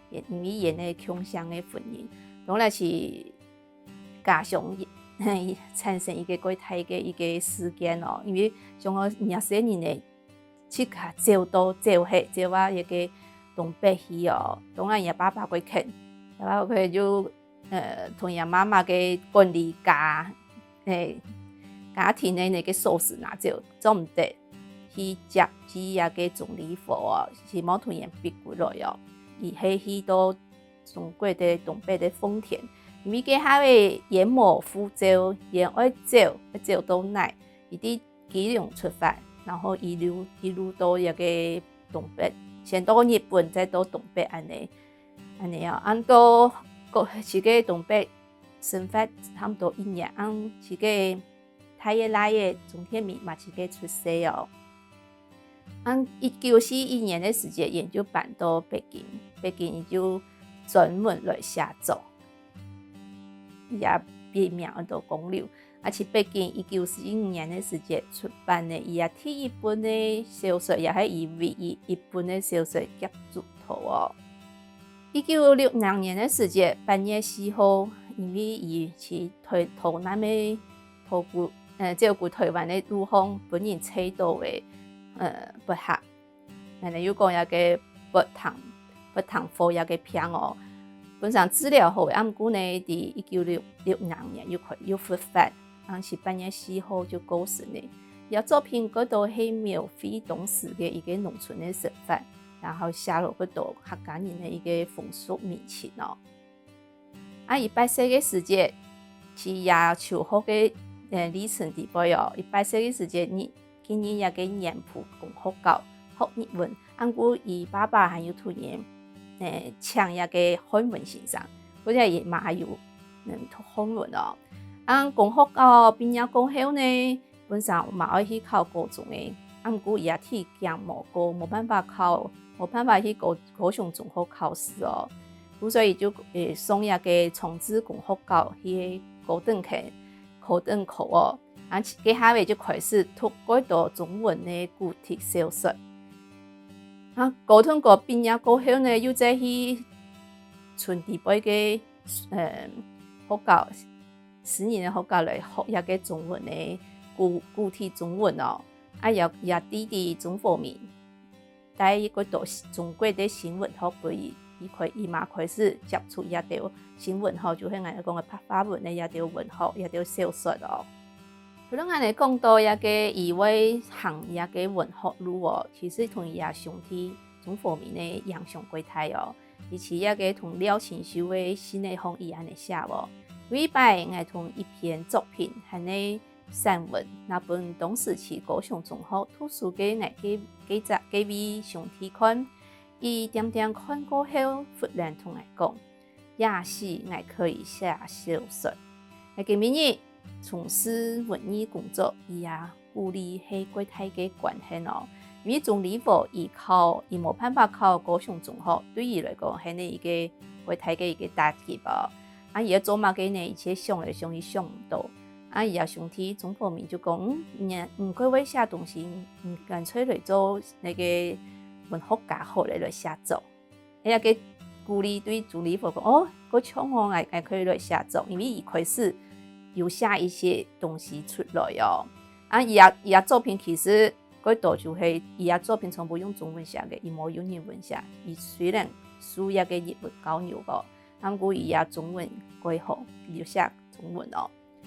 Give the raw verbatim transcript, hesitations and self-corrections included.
因為佢个共姓个婚姻，當然係家鄉產生一個蓋大个一個事件哦，因為像𠊎若細人呢，自家走到走去，走啊一個東北去哦，當然佢爸爸蓋譴，佢爸爸蓋就呃同佢媽媽个管理家，誒，家庭个該個鎖匙拿走，做毋得去接濟這個鍾理和哦，係無同佢逼過來哦，佢係去到中國个東北个奉天，因為該下个佢無護照，佢愛走，愛走到哪，佢對基隆出發，然後一路一路到這個東北，先到日本，再到東北恁呢，恁呢哦，恁到過去个東北生活差毋多一年，恁佢个大个倈仔鍾天明嘛佢个出世哦。恁一九四一年个時節，佢就搬到北京，北京佢就專門來寫作。佢个筆名安到江流。啊，在北京一九四一年个時節出版个佢个第一本个小說，也係佢唯一一本个小說《夾竹桃》哦。一九六零年个時節，八月四號，因為佢去台，台南个 照顧，呃，照顧台灣个路項分人刺著个，呃，潑客。𠊎等又講這個潑糖，潑糖貨這個病哦。本身治療好，啊毋過呢，在一九六零年又開，又復發，當時八月四號就過身了。這作品蓋多係描繪當時个一個農村个生活，然後寫了蓋多客家人个一個風俗民情哦。 啊，佢八歲个時節，在這求學个，呃，歷程底背哦，佢八歲个時節，佢，佢入這個原埔公學校學日文，啊毋過佢爸爸還有同佢，呃，請這個漢文先生，或者佢嘛有，嗯，讀漢文哦。啊，公學校畢業過後呢， 本身嘛愛去考高中个，啊毋過佢个體檢無過，無辦法考，無辦法去高，高雄中學考試哦。故所以就，呃，送這個長治公學校去高等去考等科哦。啊，該下仔就開始讀蓋多中文个古體小說。啊，高等科畢業過後呢，又再去村底背个，呃，學校 私人个學校來學這個中文个古，古體中文哦。啊，也，也弟弟鍾和明帶一個到中國个新文學分佢，佢開，佢嘛開始接觸這兜新文學，就係𠊎講个白話文个這兜文學，這兜小說哦。除了𠊎等講到這個以外，行這個文學路哦，其實同佢个兄弟鍾和明个影響蓋大哦。 佢在這個同廖清秀个信仔項佢恁呢寫哦：「有一擺，𠊎同一篇作品還係散文，拿分當時在高雄中學讀書个𠊎該，該隻，該位兄弟看。佢恬恬看過後，忽然同𠊎講：『也許𠊎可以寫小說。』」𠊎今晡日從事文藝工作，佢个 鼓勵係蓋大个關係哦。因為鍾理和佢考，佢無辦法考高雄中學，對佢來講係一個蓋大个一個打擊哦。啊，佢愛做麼个呢？佢就想來想去想毋到。啊，佢个兄弟鍾和明就講：「嗯，你，你蓋會寫東西，你乾脆來做該個文學家好了，來寫作。」 該個鼓勵對鍾理和講：「哦，蓋像哦，𠊎，𠊎可以來寫作。」因為佢開始有寫一些東西出來哦。啊，佢个，佢个作品其實蓋多就係，佢个作品全部用中文寫个，佢無用日文寫。佢雖然受這個日文教育哦，啊毋過佢个中文蓋好，佢有寫中文哦。